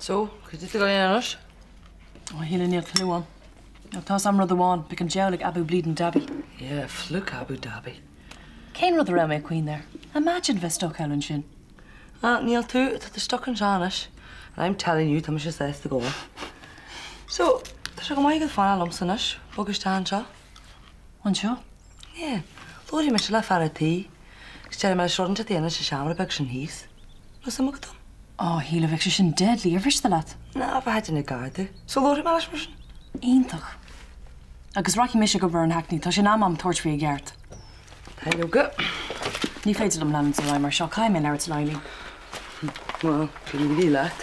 So, cad é atá tú ag dul a dhéanamh anois? Ó, a Shíle, níl clue a'm. Ach tá's a'm rud amháin, beidh an diabhal ag Abu Bleedin' Dhabi. Yeah, fliúc Abu Dhabi. Cén rud a raibh mé ag cuimhneamh air? Imagine bheith stuck thall ansin. Ah, níl tú, tá tú stuck anseo anois. And I'm telling you, tá mise sásta gabháil. So, tá sé go maith agat fanacht liomsa anois, bog isteach anseo. Anseo? Yeah, labharfaidh mise le fear a' tí, agus déarfaidh mé leis rud inteacht a dhéanamh sa seomra beag sin thíos. An bhfuil suim agat ann? Á, a Shíle, bheadh sé sin deadly, ar mhiste leat? Ná, bheadh duine ag gar domh. So labharfaidh mé leis mar sin. Iontach. Agus rachaidh mise ag obair ar an hackney, tá sé in am a'm tabhairt faoi i gceart. Tá leoga. Ní féidir liom leanúint ar aghaidh mar seo, caithfidh mé labhairt le Eileen. Bhuel, go n-éirí leat.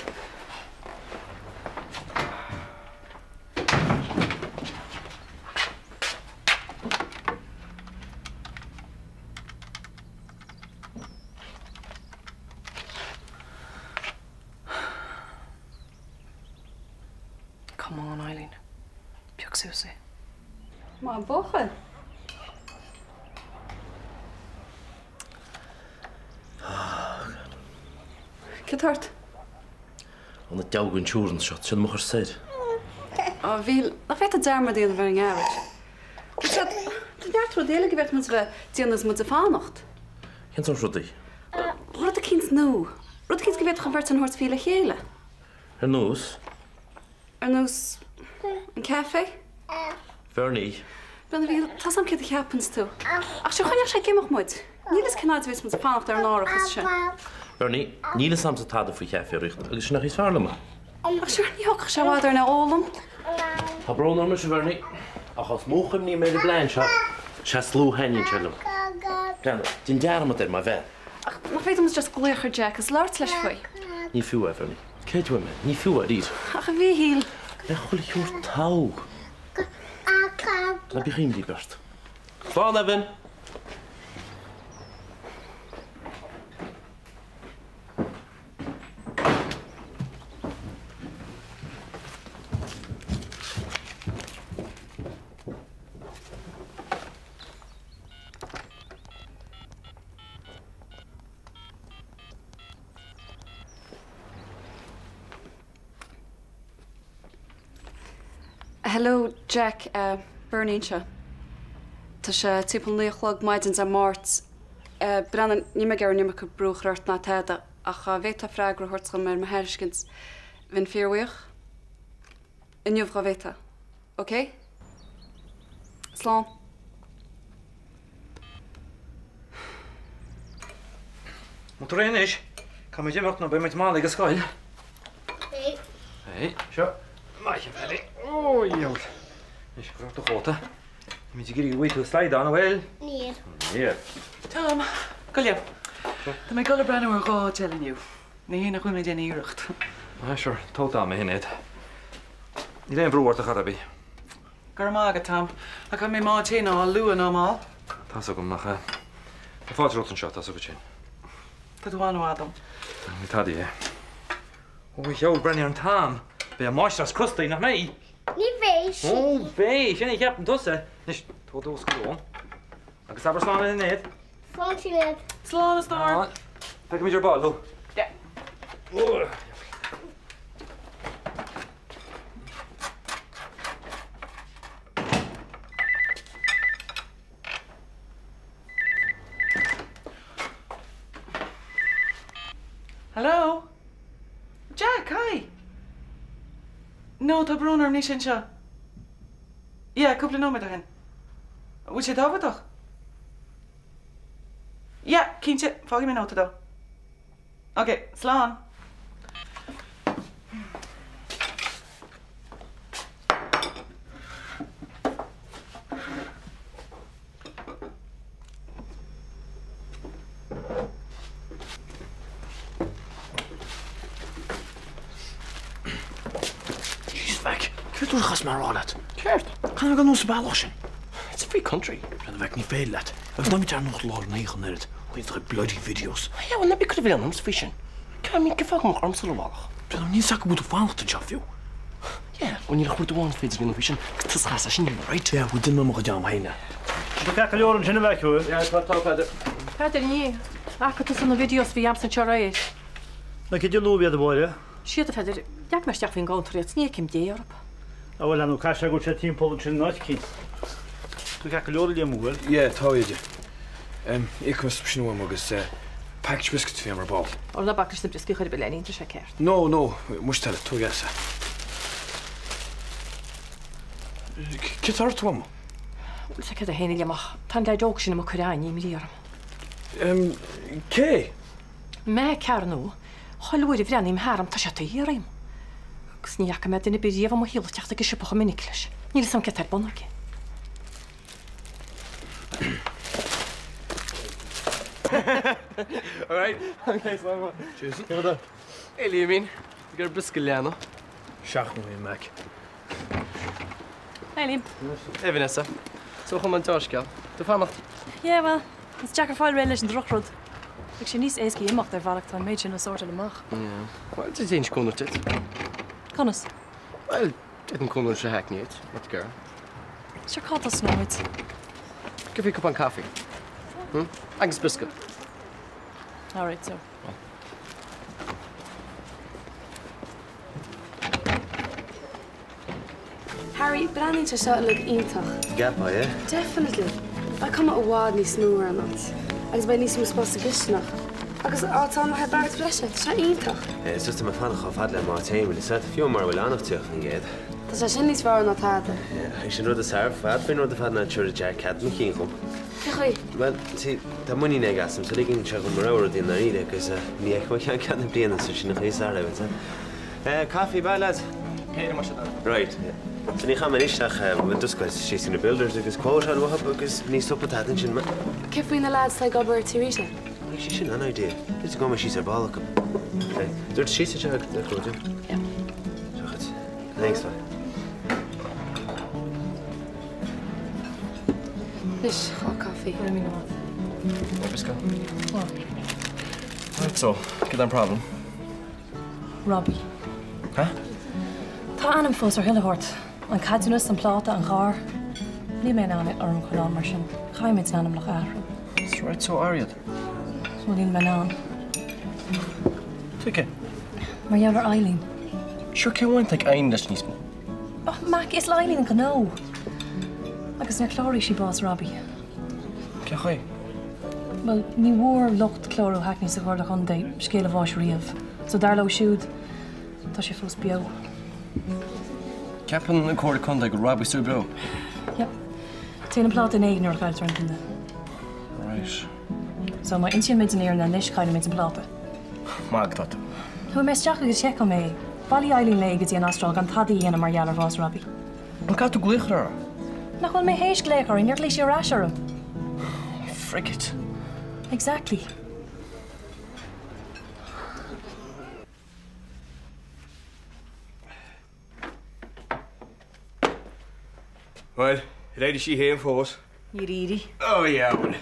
Come on, Eileen. Pioc suas é. Maith an buachaill. Cad tá ort? Ó na diabhal insurance seo, tá siad mo chur soir. Á, a Mhíchíl, nach bhféadfá dearmad a dhéanamh ar an ngearáid? Tá tá neart rudaí eile go bhféadfadh muid a bheith ag déanamh is muid ag fanacht. Cén sórt rudaí? Rud eicínt nua. Rud eicínt go bhféadfadh an bheirt againn thabhairt faoi le chéile. Ar nós? Ar nós an caife? Bernie. Bhuel, a Mhíchíl, tá's a'm céard a cheapanns tú. Ach sure, choinneodh sé ag imeacht muid. Níl fhios cén fhaid a bheas muid ag fanacht ar an árachas sin. Bernie, níl fhios a'msa tada faoi chaife araíocht agus sin nach is fearr liom é. Ach sure, ní thógfadh sé i bhfad orainn é a fhoghlaim. Tá brón orm anois, a Bhernie, ach is mó a chuimhním ar an bplean seo, sea is lú a thaitníonn sé liom. Breathnaigh, déan dearmad air, má bhean. Ach nach bhféadfadh muid just glaoch ar Jack is labhairt leis faoi? Ní fiú é, Bernie. Creid uaim é, ní fiú é arís. Ach a Mhíchíl. Le chuile shórt togha. Ná bíodh imní ort. Slán, Evan! Hello Jack, Bernie anseo. Tá sé timpeall 9 a chlog maidin Dé Máirt. Breathnaigh, níl mé ag iarraidh an iomarca brú a chur ort ná tada, ach dá bhféadfá freagra a thabhairt dhom ar mo thairiscint, bheinn fíorbhuíoch. Inniu dhá bhféadfá. Ok? Slán. An bhfuil tú réidh anois? Caithfidh muid imeacht nó beidh muid mall ag an scoil. Hey. Hey, seo. Maith an fear. Ó, diabhal. Anois, cuir ort do chóta. Níl muid ag iarraidh go bhfaighidh tú slaghdán, an bhfuil? Níl. Níl. Tom, gabh i leith. Tá mé ag dul ag breathnú ar 2 hotel inniu. Ní hé nach bhfuil mé ag déanamh iarracht. Ah, sure, tóg d'am, a Shinéad. Níl aon bhrú ort ar chor ar bith. Go raibh maith agat, Tom. Ach caithfidh mé mo tae a fháil luath nó mall. Tá's agam, ach eh, tá fáilte romhat anseo, tá's agat sin. Tá tú an-mhaith dom. Ní tadaí é. Ó, a dhiabhail, breathnaigh ar an t-am. Beidh an mháistreás crosta, nach mbeidh? Ní bheidh sí. Ó, beidh, sin é a cheapann tusa. Anois, tóg do bhosca lóin. Agus abair slán le Sinéad. Slán, Sinéad. Slán, a stór. Feicfimid ar ball thú. Yeah. Hello? Jack, hi! No, tá brón orm, níl sé anseo. Yeah, cúpla nóiméad ó shin. Bhfuil sé tábhachtach? Yeah, cinnte, fágfaidh mé nóta dó. Ok, slán! Jeez, Mheaic, céard a chas mé a rá leat? Céard? Caithfidh mé dul anuas an bealach sin. It's a free country. Rud a bheadh ní féidir leat. Agus ná bí dearnadh lá na hoíche an oiread. Chuig do bloody videos. Yeah, well, ná bí cur i bhfeidhm ormsa faoi sin. Cé mhéad fáth go mbeadh ormsa le bhealach? Níl fhios acu go bhfuil tú fanacht anseo fiú. Yeah, bhuel níl ach rud amháin is féidir a dhéanamh faoi sin, agus tusa as sin a dhéanamh, right? Yeah, bhuel déanfaidh mé mo chuid am féin é. Tá ceart go leor ansin a bheith acu. Yeah, tá, tá, Peadar. Peadar, ní fhaca tusa na videos a bhí a'msa anseo aréir. Na cad é luath iad a Mháire? Siad, a Pheadair, leag mé isteach faoin gcuntar iad 's ní fheicim Dé orthu. Á bhuel, ar ndóigh, caithfidh sé go bhfuil sé timpeall ansin in áit eicínt. Tá ceart go leor a Liam, an bhfuil? Yeah, tá, a Íde. Íocfaidh mé sin uaim agus package biscuits a bhí agam ar ball. Ó ná bac leis na brioscaí chor ar bith Lenny, tá sé ceart. No, no, muise eile, tóg é. Céard atá ort, a Mham? Bhuel, tá céard é féin a Liam ach tá an leaid óg sin amuigh ag cur an-imní orm. Cé? Mac ar ndóigh. Chuile uair a bhreathnaím tharam tá sé de shíor orm. Agus ní fhaca mé duine ar bith riamh i mo shaol ag teacht ag an siopa chomh minic leis. Níl fhios agam céard tá ar bun aige. Alright. Okay, slán. Cheers. Hey, Liamín. Ag iarraidh briosca a leanbh. Seachnaigh mé, Mac. Hi, Liam. Hey, Vanessa. So chum an deá-scéal. Tú fanacht? Yeah, well, is deacair fáil réidh leis an drochrud. Bheadh sé níos éasca imeacht ar bhealach tá an méid sin le sórtáil amach. Yeah. Well, d'fhéadfainnse cúnamh duit. Conas? Well, d'fhéadfainn cúnamh leis na haicní duit, má tá tú ag iarraidh. Sure, cá dtosnóidh muid? Cad faoi cupán caife? Hm? Agus briosca. Alright, so. Harry, breathnaíonn sé seo uilig iontach. Gceapfá, yeah? Definitely. Beidh cuma i bhfad níos mó ar an áit. Agus beidh níos mó spás sa gcistineach. Agus áit ann le haghaidh bord breise. Tá sé iontach. Is just tá mé ag fanacht chomh fada le m'áit féin, bhfuil fhios agat? Fiú mura bhfuil ann ach 30%. Tá sé sin níos fearr ná tada. Yeah, agus an rud is fearr ar fad faoin rud ar fad ná tabharfaidh Jack cead mo chinn dhom. Cén chaoi? Bhuel, see, tá muinín aige asam, so ligeann sé dhom mo rogha rudaí i ndáiríre agus ní fheicim ó cheann ceann na bliana, so sin an chaoi is fearr é, bhfuil fhios agat? Eh, caife, bye lads. Péire mar sin. Right. So ní chaithfidh mé anois ach d'oscailt síos na builders agus quote on uathu agus ní stopfaidh tada ansin. Cé faoi na lads atá ag obair ar Tí Rita? Bhuel, sin an-idea. B'fhéidir go mbeidh síos ar ball acu. Okay. Dúirt síos anseo ag na cóide. Yeah. Seo Thanks, man. Anois, dhá caife. Briosca. Right, so, cad é an problem? Robbie. Huh? Tá a ainm fós ar chuile shórt. An ceadúnas, an pláta, an carr. Níl mé in ann orm a choinneáil mar sin. Caithfidh muid an ainmneacha a athrú. That's right, so athraigh iad. Bhuel, níl mé in ann. Tuige? Mar gheall ar Eileen. Sure, cén bhaint ag Eileen leis níos mó? Oh, Mac, is le Eileen an gnó. Agus níor chláraigh sí bás Robbie. Cén chaoi? Bhuel, ní bhfuair lucht clárú haicní sa Chomhairle Chontae scéal a bháis riamh, so dar leo siúd, tá sé fós beo. Ceapann an Comhairle Contae go bhfuil Robbie still beo? Yep. Téann an pláta in éag nuair a chailltear an duine. Right. So má insíonn muid an fhírinne anois caillfimid an pláta. Maith atá tú. Chuaigh mé isteach agus sheiceáil mé é. Bhailigh Eileen léi go dtí an Astráil gan tada a dhéanamh mar gheall ar bhás Robbie. An gcaithfidh tú glaoch uirthi? Nach bhfuil mé théis glaoch uirthi, níor ghlaoigh sí ar ais orm. Frig it. Exactly. Bhuel, ar éirigh sí féin fós? Níor éirigh. Ó dheabhail.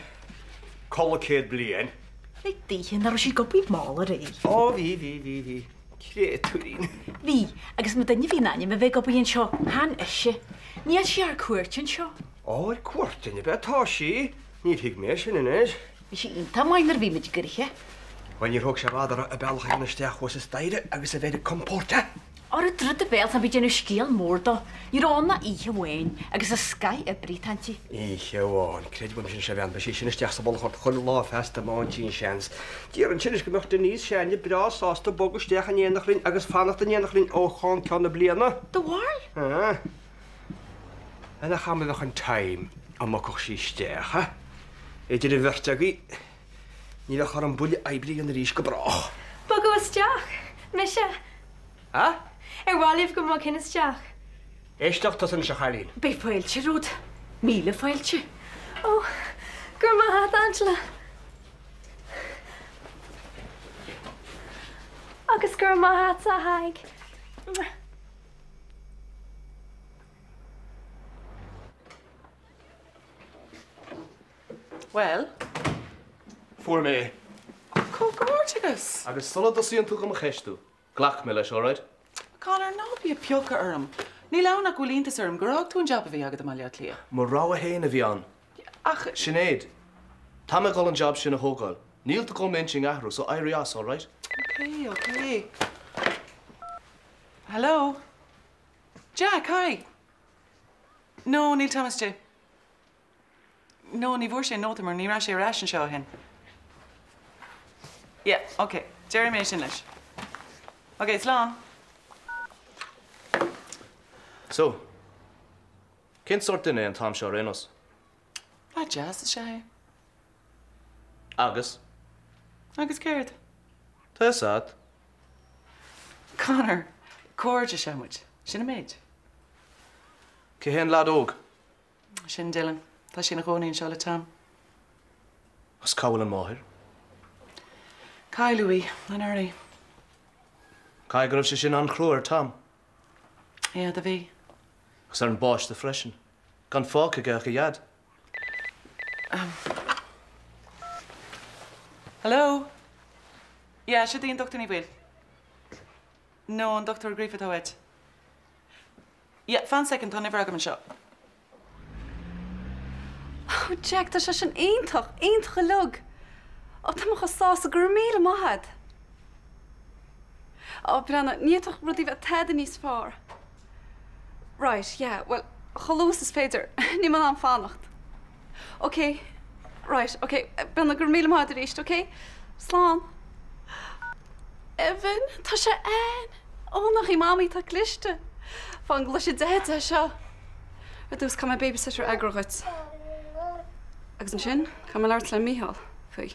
Codladh 100 bliain. Lig daoithe, nach raibh sí ag obair mall aréir. Ó bhí, bhí, bhí, bhí. Créatúirín. Bhí, agus an duine a bhí in ainm a bheith ag obair anseo, chan ise. Níl sí ar cuairt anseo. Ó, ar cuairt ab ea atá sí? Níor thuig mé sin anois. Bhí sí iontach maith nuair a bhí muid gnoitheach. Bhuel, níor thóg sé i bhfad uirthi a bealach a dhéanamh isteach thuas an staighre agus a bheith ar a compord, eh? Ara druid do bhéal, tá mé ag déanamh scéal mór dó. Ní raibh ann ach oíche amháin, agus is scoth oibrí atá inti. Oíche amháin, creid uaim sin, a bhean, beidh sí sin isteach sa mhullach ort chuile lá feasta má fhaigheann sí an seans. Déarfainn anois go mbeadh Denise s'againne breá sásta bogadh isteach in éineacht linn agus fanacht in éineacht linn ó cheann ceann na bliana. Do bharúil? Ah. Nach am a bheadh an time dá mbogfadh sí isteach, ha? Idir an bheirt agaibh, ní bheadh orm buille oibre a dhéanamh arís go brách. Bogadh isteach! Mise! Ha? Ar mhaith libh go mbogfainn isteach? Éisteacht tusa anois a chailín. Beidh fáilte romhat. Míle fáilte. Ó, go raibh maith agat, Angela. Agus go raibh maith agatsa, a Thaidhg. Bhuel? Fuair mé é. Comhghairdeas! Agus sula dtosaíonn tú do mo cheistiú, Glac mé leis, alright? Conor, ná bí ag piocadh orm. Níl ann ach go bhfuil iontas orm gur fhág tú an jab a bhí agat i mBaile Átha Cliath. Mo rogha fhéin a bhí ann. Ach. Sinéad, tá mé ag dul an jab sin a thógáil. Níl tú ag dul m'intinn a athrú, so éirigh as, alright? Ok, ok. Hello? Jack, hi! No, níl Tom istigh. No, ní bhfuair sé an nóta mar ní raibh sé ar ais anseo ó shin. Yeah, ok. Déarfaidh mé sin leis. Ok, slán! So, cén sórt duine é an Tom seo ar aon nós? Lad deas is ea é. Agus? Agus céard? Tá fhios a'd. Conor, cairde is ea muid. Sin an méid. Cé hé an leaid óg? Sin Dylan. Tá sé ina chónaí anseo le Tom. Agus cá bhfuil an mháthair? Cailleadh í anuraidh. Caithfidh go raibh sé sin an-chrua ar Tom. Yeah, do bhí. Agus ar an bpáiste freisin. Gan fágtha aige ach a dhaid. Hello? Yeah, seo í an Dochtúir Ní Bhaoill. No, an Dochtúir Ó Gríofa atá uait. Yeah, fan soicind, tá an uimhir agam anseo. Oh Jack, tá sé sin iontach, iontach uilig. Oh, tá mé chomh sásta, go raibh míle maith agat. Oh, Breandán, ní fhéadfadh rudaí bheith tada níos fearr. Right, yeah, bhuel, chomh luath is is féidir, níl mé in ann fanacht. Ok, right, ok, Breandán, go raibh míle maith agat arís, ok? Slán. Evan, tá sé ann! Ó, nach í Mamaí atá cliste! Fan go gcloisfidh Deaid é seo! Ar dtús, caithfidh mé babysitter a eagrú dhuit. Agus ansin, caithfidh mé labhairt le Mícheál faoi.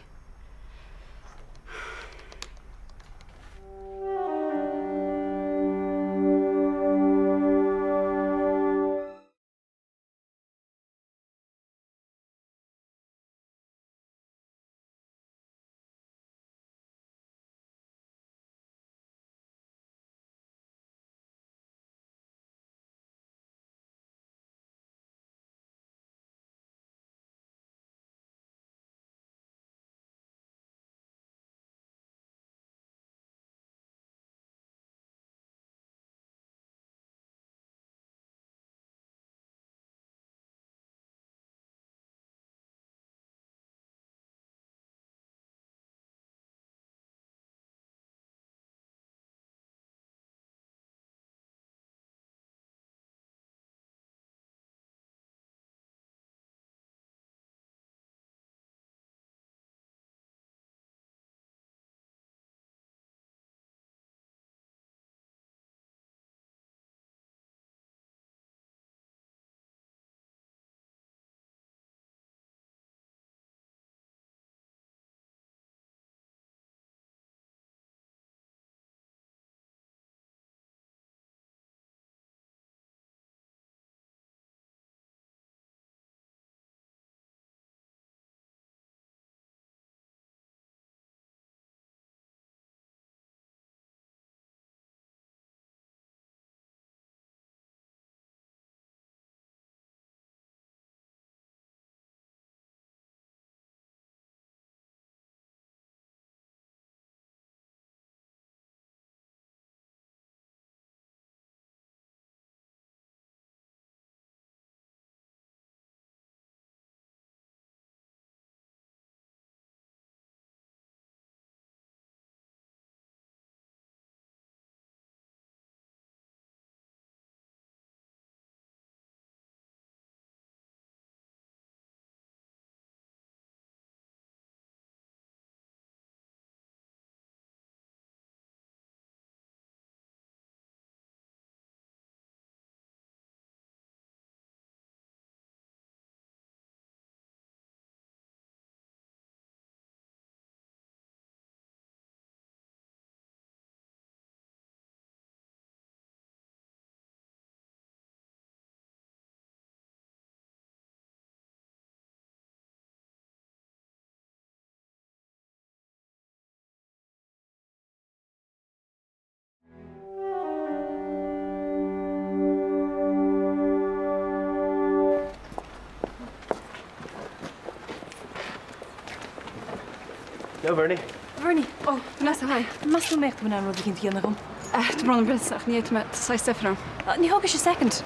Hello, Bernie. Bernie, ó, Vanessa, hi. Meas tú an mbeadh tú in ann rud eicínt a dhéanamh dhom? Tá brón orm Vanessa ach ní fhéadfaidh mé, tá saghas deifir orm. Ní thógfaidh sé soicind.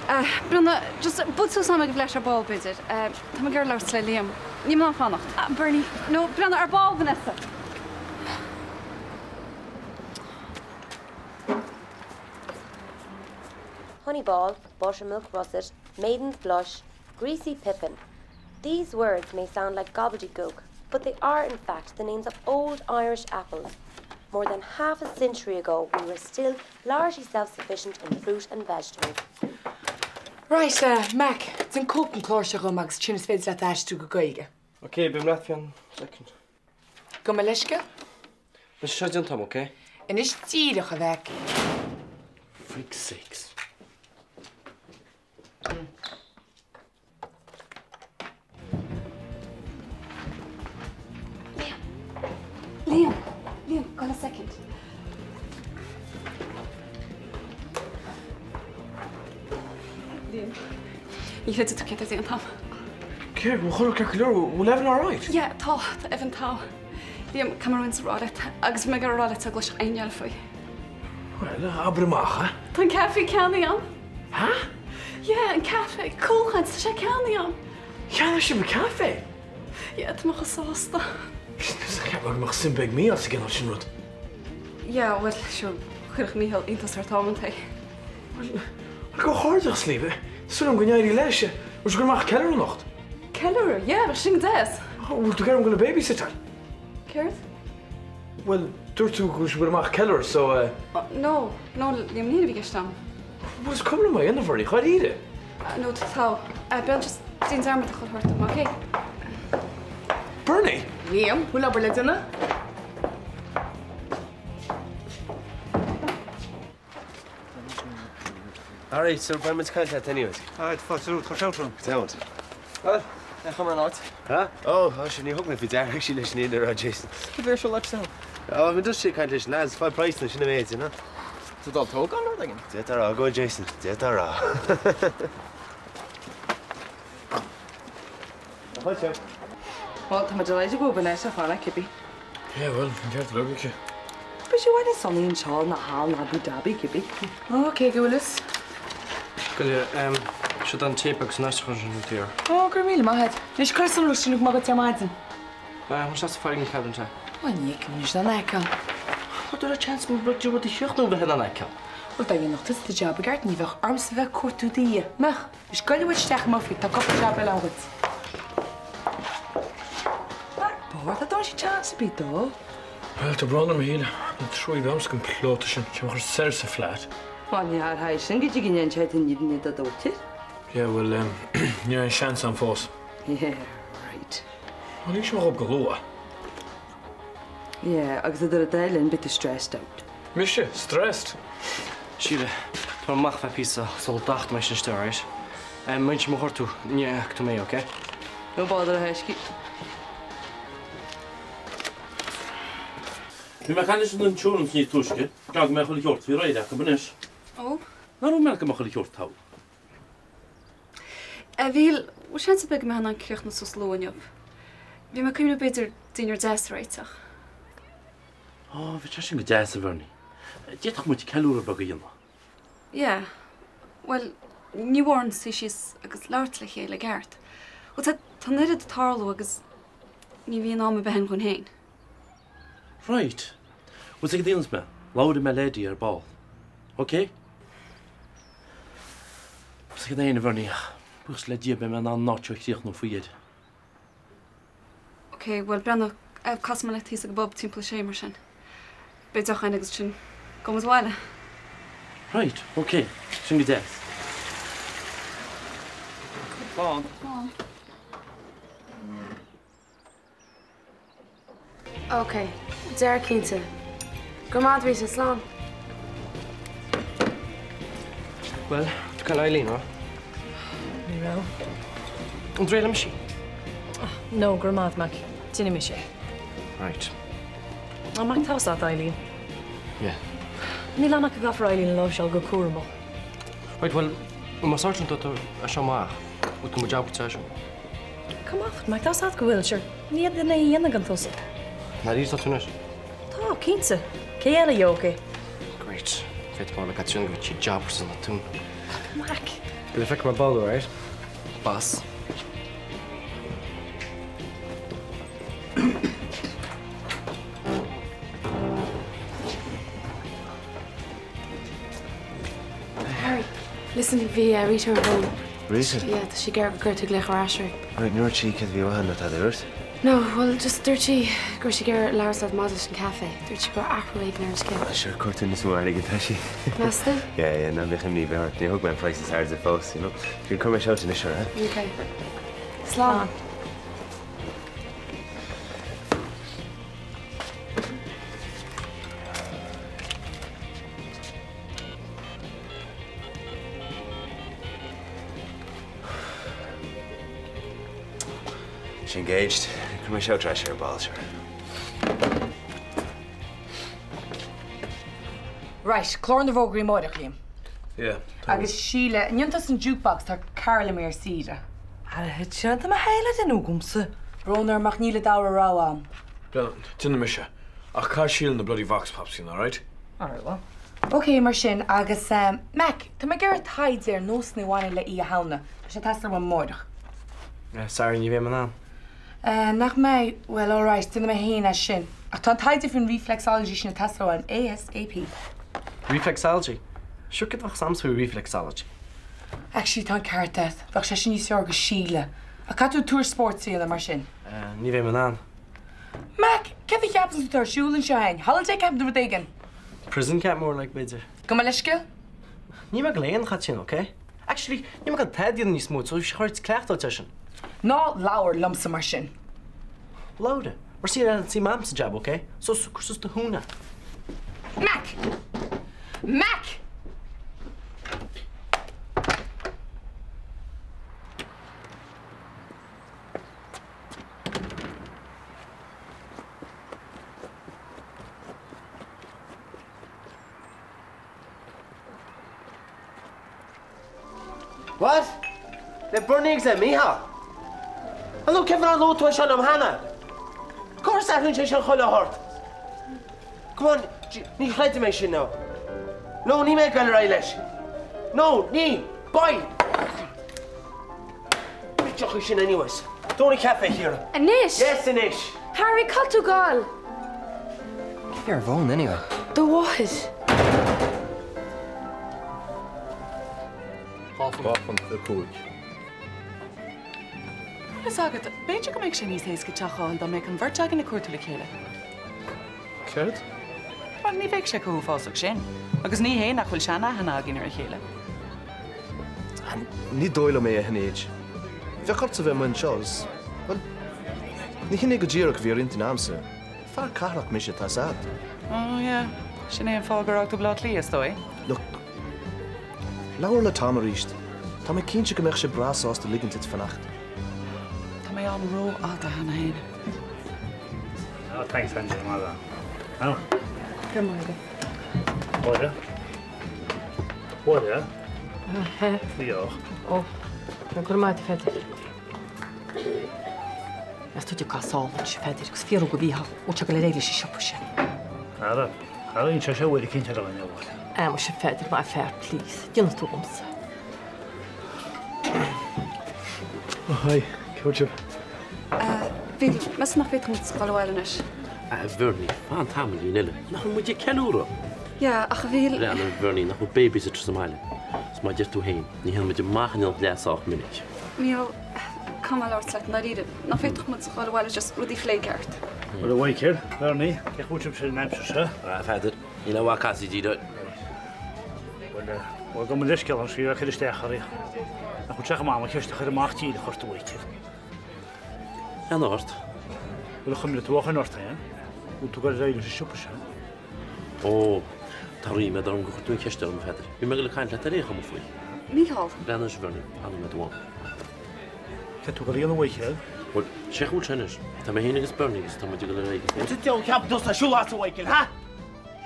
Brona, just buail suas agam ag an bhflat ar ball, b'fhéidir. Tá mé ag iarraidh labhairt le Liam. Níl mé in ann fanacht. Bernie. No, Brona, ar ball, Vanessa! Honeyball, Buttermilk Russet, Maiden's Blush, Greasy Pippin. These words may sound like gobbledygook, but they are in fact the names of old Irish apples. More than half a century ago, we were still largely self-sufficient in fruit and vegetables. Right, uh, Mac, déan cóip den chlár seo dhom agus ansin is féidir leat aistriú go Gaeilge. Ok, beidh mé leat fé second. Gabh mo leithscéal. Beidh sé seo déanta agam, ok? Anois díreach, a Mhac. Freak's sakes. Liam! Liam! Liam, gabh le second. Liam. Ní chreidfidh tú céard atá déanta agam. Céard? Bhfuil chuile rud ceart go leor? Bhfuil Evan alright? Yeah, tá. Tá Evan togha. Liam, caithfidh mé roinnt a rá leat agus bhí mé ag iarraidh a rá leat sula gcloisfeadh éinne eile faoi. Bhuel, abair amach é. Tá an caife ceannaithe agam. Ha? Yeah, an caife. Cúlchaint, tá sé ceannaithe agam. Cheannaigh sibh an caife? Yeah, tá mé chomh sásta. Cheap mé go mbeadh suim beag ag Mícheál sa gcineál sin rud. Yeah, bhuel, sure, chuirfeadh Mícheál iontas ar támanta. Bhuel, comhghairdeas libh. Súil agam go n-éirí leis. Bhfuil sibh ag goil amach ag ceiliúradh anocht? Ceiliúradh? Yeah, bheadh sin go deas. Bhfuil tú ag iarraidh dul ag babysitteáil? Céard? Bhuel, dúirt tú go bhfuil sibh ag goil amach ag ceiliúradh, so eh. No, no, Liam, ní hin a bhí i gceist agam. Bhuel, is cuma liom é a dhéanamh, Bernie, dháiríre. No, tá togha. B'fhéidir just déan dearmad a chur thart dom, ok? Bernie! Liam, bhfuil obair le déanamh? Alright, so beidh muid ag caint leat anyways. Alright, fáilte romhat, cuir shout orm. Sound. Bhuel, cén chuma ar an áit? Ha? Oh, tá sé, níor thug mé faoi deara actually leis an fhírinne a rá, Jason. Cad é ar siúl leat Oh, bhí just ag caint leis na lads, fáil praghsanna, sin an méid, you know. Tú dul tógáil nó rud éigin? D'fhéadfá a rá go bhfuil, Jason, d'fhéadfá a rá. Fáilte. Bhuel, tá mé delighted go bhfuil Vanessa ag fanacht, cibé. Yeah, bhuel, an ceart go leor aici. Beidh sé i bhfad níos sonaí anseo ná thall in Abu Dhabi, cibé. Ó, cé go bhfuil fhios? Go leor, seo an téip agus an aistriúchán sin an tír. Ó, go raibh míle maith agat. Anois cuir san rud sin go maith duit ar maidin. Bhuel, seas filing cabinet é. Bhuel, ní fheicim anois ná an fheiceáil. Bhuel, dúirt chance mo rud rud a chríochnú bheith in ann fheiceáil. Bhuel, dá dhéanfadh tusa do jab i gceart, ní bheadh ormsa bheith ag cuartú do dhiaidh, mbeadh? Anois goil uait isteach i m'oifig, tá cúpla jab eile ann dhuit. Mar bord, tá dónn sí chance ar bith dó. Bhuel, tá brón orm a Shíle, an trua a bheith agamsa don phlota sin, tá sé mo chur soir sa flat. Bhuel, ní tharrtháil sin go dtí go ndéanann sé an fhírinne do dóitear. Yeah, bhuel, ní raibh aon seans ann fós. Yeah, right. Bhuel, lig sé dhób go luath. Yeah, agus idir an dá linn beidh tú stressed out. Mise? Stressed? Síle, tá mé amach feadh píosa sula dtachtfaidh mé sin istigh, alright? Má bhíonn sé mo ghortú, ní fhaca tú mé, ok? No bother, a thaiscidh. Bhí mé ag caint leis an insurance níos túisce, gan go mbeadh chuile shórt faoi réir acu anois. Ó? Nach raibh mé go mbeadh chuile shórt togha. A Mhíchíl, bhfuil seans ar bith go mbeifeá in ann críochnú suas luath inniu? Bhí mé ag cuimhneamh b'fhéidir dinnéar deas a réiteach. Ó, bheadh sé sin go deas, a Bhernie. D'fhéadfadh muid ceiliúradh beag a dhéanamh. Yeah. Bhuel, ní mór dúinn suí síos agus labhairt le chéile i gceart. Bhuel, tá, tá an oiread ag tarlú agus ní bhíonn am ar bith againn dhúinn féin. Right. Bhfuil 's ag déanamh mé, labhróidh mé le Eddie ar ball. Ok? Bhfuil 's ag éinne Bhernie ach buíochas le Dia beidh mé in ann an áit seo a chríochnú faoi dheireadh. Ok, bhuel breathnaigh, casfaidh mé leat thíos ag an bpub timpeall a sé mar sin. Beidh deoch againn agus ansin gabhfaidh muid abhaile. Right, ok, sin go deas. Slán. Slán. Ok, déarfaidh cinnte. Go raibh maith agat Rita, slán. Bhuel, tú cael Eileen, raibh? Ní raibh. An dréim sí? No, go raibh maith agat, Mac. Déanfaidh mise é. Right. Ó, Mac, tá 'fhios agat Eileen. Yeah. Níl ann ach go gcaithfear Eileen a láimhseáil go cúramach. Right, bhuel, más ort an tú as seo amach, bhfuil tú mo jab agat seo. Come off it, Mac, tá 'fhios agat go bhfuil, sure, níl duine a dhéanfaidh gan tusa. Dáiríre atá tú anois? Tá, cinnte. Cé eile a gheobhadh é? Great. Féadfaidh mé le Caitríona go bhfuil sí jab san na tún. Mac! Beidh feicfidh mé ar ball, alright? Boss. Harry. Listen, bhí Rita ar an bhfón. Rita? Yeah, tá sí ag iarraidh go gcuirfidh tú glaoch ar ais uirthi. Right, níor dhúirt sí céard a bhí uaithi nó tada, dúirt? No, bhuel, just dúirt sí go raibh sí ag iarraidh labhairt leat maidir leis an caife. Dúirt sí go raibh athrú éigin ar an scéal. Ah, sure, cuartú níos mó airgid tá sí. Meas tú? Yeah, yeah, ná bíodh imní ar bith ort, níor thug mé an praghas is airde fós, you know. Sure, cuirfidh mé shout anois uirthi, eh? Okay. Slán. She's engaged. Cuirfidh mé shout ar ais ar ball, sure. Right, clár na bhfógraí amáireach, Liam. Yeah. Agus Síle, an ndéanfaidh tusa an jukebox, tá Carol imithe ar saoire. Ara thit sé tá mo shéala den agamsa. Brón orm ach níl an dara rogha agam. Déanfaidh mise. Ach caithfidh Síle na bloody vox pops a dhéanamh, alright? Alright, well. Ok, mar sin, agus Mac, tá mé ag iarraidh taighde ar nósanna a bhaineann le Oíche Shamhna. Tá sé ag teastáil uaim amáireach. Sorry, ní bheidh mé in ann. Nach mbeidh? Bhuel, alright, déanfaidh mé féin é sin. Ach tá an taighde faoin reflexology sin ag teastáil uaim ASAP. Reflexology? Sure céard a bheadh a'msa faoi reflexology? Actually, tá an ceart agat. Bheadh sé sin níos fearr do Shíle. Ach caithfidh tú tuairisc spóirt a dhéanamh mar sin. Ní bheidh mé in ann. Mac, céard a cheapann tú atá ar siúl anseo féin? Holiday camp nó rud éigin? Prison camp more like, b'fhéidir. Gabh mo leithscéal? Níl mé ag gabháil aon chaid sin, ok? Actually, níl mé ag gabháil tada a dhéanamh níos mó, so bhí sé chóir cleachtadh é sin. Ná labhair liomsa mar sin. Labhair, mar sí an sí mam sa jab, ok? So, cuir suas do thúna. Mac! Mac! What? Le Bernie agus le Mícheál? Hello, Kevin ar luaigh tú é seo liom cheana? Conas a athraíonn sé sin chuile shórt? Come on, ní chreidim é sin no. No, níl mé ag goil ar aghaidh leis. No, ní! Bye! Tiocfaidh sin anyways. Don't caife here. Anois? Yes, anois. Harry, cá bhfuil tú ag goil? Cé ar bhfón anyway? Do mháthair. £2.05. Bhfuil fhios agat, b'fhéidir go mbeadh sé níos éasca teach a fháil dá mbeadh an bheirt againn ag cuartú le chéile. Céard? Bhuel, ní bheadh sé chomh huafásach sin. Agus ní hé nach bhfuil seanaithne againn ar a chéile. Ní dóigh liom é a Shinéad. Bheadh ortsa bheith amuigh anseo agus, bhuel, ní hin é go díreach a bhí ar intinn a'msa. Fear cathrach mise, tá 's a'd. Oh yeah, sin é an fáth gur fhág tú Baile Átha Cliath, is dóigh. Look, labhair le Tom arís. Tá mé cinnte go mbeadh sé breá sásta ligint duit fanacht. Tá mé ann rófhada cheana féin. Oh, thanks, Angela, maith thú. Oh. Go maith agat. Máire. Máire. Diolch. Ó, go raibh maith agat, a Pheadair. Meas tú an dtiocfá sall anois, a Pheadair, agus fiafraí de Mhícheál, an bhfuil sé ag goil ar aghaidh leis an siopa sin. Ara, ara, inseoidh sé uair eicínt ar a dhuine, bhuel. Ah, muise, a Pheadair, maith an fear, please, déanfaidh tú dhomsa. Oh, hi, cén chaoi a bhfuil sibh? Bhí, meas tú nach bhféadfadh muid dul abhaile anois? A Bhernie, fan tamaillín eile. Nach bhfuil muid ag ceiliúradh? Yeah, ach a Mhíchíl. Breathnaigh, a Bhernie, nach bhfuil babysitter sa mbaile? Is mar a deir tú féin, ní théann muid amach in éineacht leat sách minic. Mícheál, caithfidh mé labhairt leat i ndáiríre. Nach bhféadfadh muid dul abhaile just rudaí a phlé i gceart? Bhuel, a Mhichíl, Bernie, cén chaoi a bhfuil sibhse an aimsir seo? A Pheadair, níl aon mhaith casaoid idir. Bhuel, bhuel, gabh mo leithscéal an srí a chur isteach oraibh. Nach bhfuil sé chomh maith mo cheist a chur amach díreach ort, a Mhichíl? Lean ort. Bhuel, a chuimhnigh tú ó shoin ort féin? Bhfuil tú ag goil ar aghaidh leis an siopa sin? Ó, tá ríméad orm gur chuir tú an cheist orm, a Pheadair. Bhí mé ag goil ag caint leat ar aon chuma faoi. Mícheál. Lean anois, a Bhernie, fanfaidh mé do mham. Céard tá tú ag goil a dhéanamh, a Mhichíl? Bhuel, sé chúl sin anois. Tá mé féin agus Bernie agus tá muid ag goil ar aghaidh. Cad é a cheapann tusa ar siúl as, a Mhichíl, ha?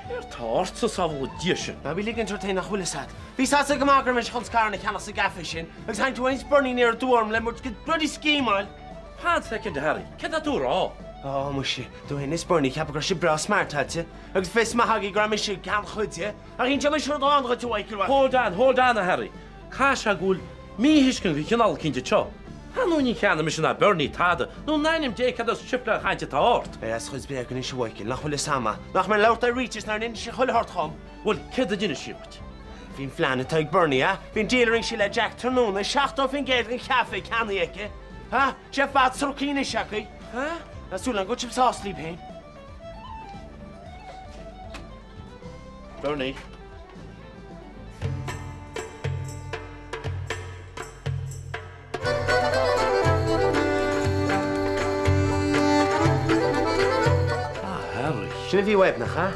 Céard tá ortsa, sábhála Dia sinn? Ná bí ag ligint ort féin nach bhfuil fhios agat. Bhí 's agatsa go maith go raibh mise chun scaireanna a cheannach sa gcaife sin agus tháinig tú féin is Bernie aniar aduaidh orm le mo chuid bloody scéimeáil. Fan soicind, a Harry. Céard tá tú a rá? Ó, muise, tú féin is Bernie ag ceapadh go raibh sibh breá smartáilte agus fios maith agaibh go raibh mise ag ceannach cuid de. Ach inseoidh mise rud amháin dhuit, a Mhichíl. Hold on, hold on, a Harry. Caithfidh sé go bhfuil míthuiscint de chineál eicínt anseo. Ar ndóigh níor cheannaigh mise ná Bernie tada, nó in ainm Dé cad as sifleáil chainte atá ort? Éirigh as do chuid bréag anois, a Mhichíl, nach bhfuil fhios a'm, nach mé ag labhairt le Rita is nár inis sí chuile shórt dhom? Bhuel, céard a d'inis sí dhuit? faoin phlean atá ag Bernie, ha? Bhí an deal a rinne sí le Jack tráthnóna, 70% den chaife ceannaithe aici. Ha? Sé fad sroicthe anois acu. Ha? Tá súil agam go bhfuil sibh sásta libh féin. Bernie. Ah, Harry. Sin a bhí uaibh, nach ea?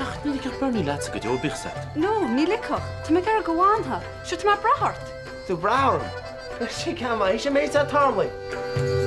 Ach ní ligfeadh Bernie leatsa go deo, bíodh 's agat. No, ní ligfeadh. Tá mé ag iarraidh go bhfanfá. Sure, tá mé ag brath ort. Tú ag brath orm? Sin ceann maith, sin méid atá tarlaithe.